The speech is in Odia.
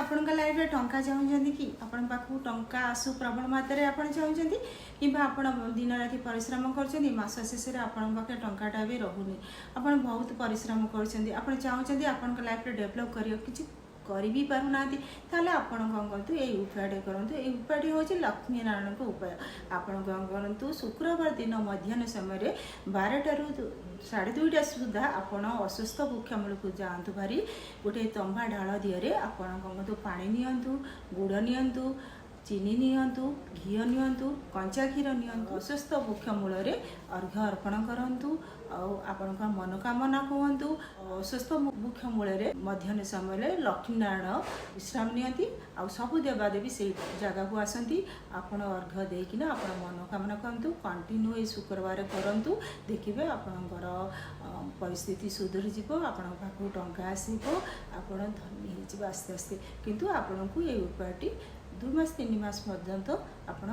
ଆପଣଙ୍କ ଲାଇଫରେ ଟଙ୍କା ଚାହୁଁଛନ୍ତି କି? ଆପଣଙ୍କ ପାଖକୁ ଟଙ୍କା ଆସୁ ପ୍ରବଳ ମାତ୍ରାରେ ଆପଣ ଚାହୁଁଛନ୍ତି, କିମ୍ବା ଆପଣ ଦିନ ରାତି ପରିଶ୍ରମ କରୁଛନ୍ତି, ମାସ ଶେଷରେ ଆପଣଙ୍କ ପାଖରେ ଟଙ୍କାଟା ବି ରହୁନି। ଆପଣ ବହୁତ ପରିଶ୍ରମ କରୁଛନ୍ତି, ଆପଣ ଚାହୁଁଛନ୍ତି ଆପଣଙ୍କ ଲାଇଫରେ ଡେଭଲପ୍ କରିବାକୁ, କିଛି କରି ବି ପାରୁନାହାନ୍ତି। ତାହେଲେ ଆପଣ କ'ଣ କରନ୍ତୁ, ଏଇ ଉପାୟଟି କରନ୍ତୁ। ଏଇ ଉପାୟଟି ହେଉଛି ଲକ୍ଷ୍ମୀ ନାରାୟଣଙ୍କ ଉପାୟ। ଆପଣ କ'ଣ କରନ୍ତୁ, ଶୁକ୍ରବାର ଦିନ ମଧ୍ୟାହ୍ନ ସମୟରେ 12ଟାରୁ 2:30 ସୁଦ୍ଧା ଆପଣ ଅଶ୍ୱତ୍ଥ ବୃକ୍ଷ ମୂଳକୁ ଯାଆନ୍ତୁ ଭାରି। ଗୋଟେ ତମ୍ବା ଢାଳ ଦିହରେ ଆପଣ କ'ଣ କରନ୍ତୁ, ପାଣି ନିଅନ୍ତୁ, ଗୁଡ଼ ନିଅନ୍ତୁ, ଚିନି ନିଅନ୍ତୁ, ଘିଅ ନିଅନ୍ତୁ, କଞ୍ଚା କ୍ଷୀର ନିଅନ୍ତୁ। ଅଶ୍ୱତ୍ଥ ବୃକ୍ଷ ମୂଳରେ ଅର୍ଘ୍ୟ ଅର୍ପଣ କରନ୍ତୁ ଆଉ ଆପଣଙ୍କ ମନୋକାମନା କୁହନ୍ତୁ। ଅଶ୍ୱତ୍ଥ ବୃକ୍ଷ ମୂଳରେ ମଧ୍ୟାହ୍ନ ସମୟରେ ଲକ୍ଷ୍ମୀ ନାରାୟଣ ବିଶ୍ରାମ ନିଅନ୍ତି ଆଉ ସବୁ ଦେବାଦେବୀ ସେଇ ଜାଗାକୁ ଆସନ୍ତି। ଆପଣ ଅର୍ଘ୍ୟ ଦେଇକିନା ଆପଣ ମନୋକାମନା କରନ୍ତୁ। କଣ୍ଟିନ୍ୟୁ ଏଇ ଶୁକ୍ରବାର କରନ୍ତୁ, ଦେଖିବେ ଆପଣଙ୍କର ପରିସ୍ଥିତି ସୁଧୁରିଯିବ, ଆପଣଙ୍କ ପାଖକୁ ଟଙ୍କା ଆସିବ, ଆପଣ ଧନୀ ହେଇଯିବେ ଆସ୍ତେ ଆସ୍ତେ। କିନ୍ତୁ ଆପଣଙ୍କୁ ଏଇ ଉପାୟଟି 2 ମାସ 3 ମାସ ପର୍ଯ୍ୟନ୍ତ ଆପଣ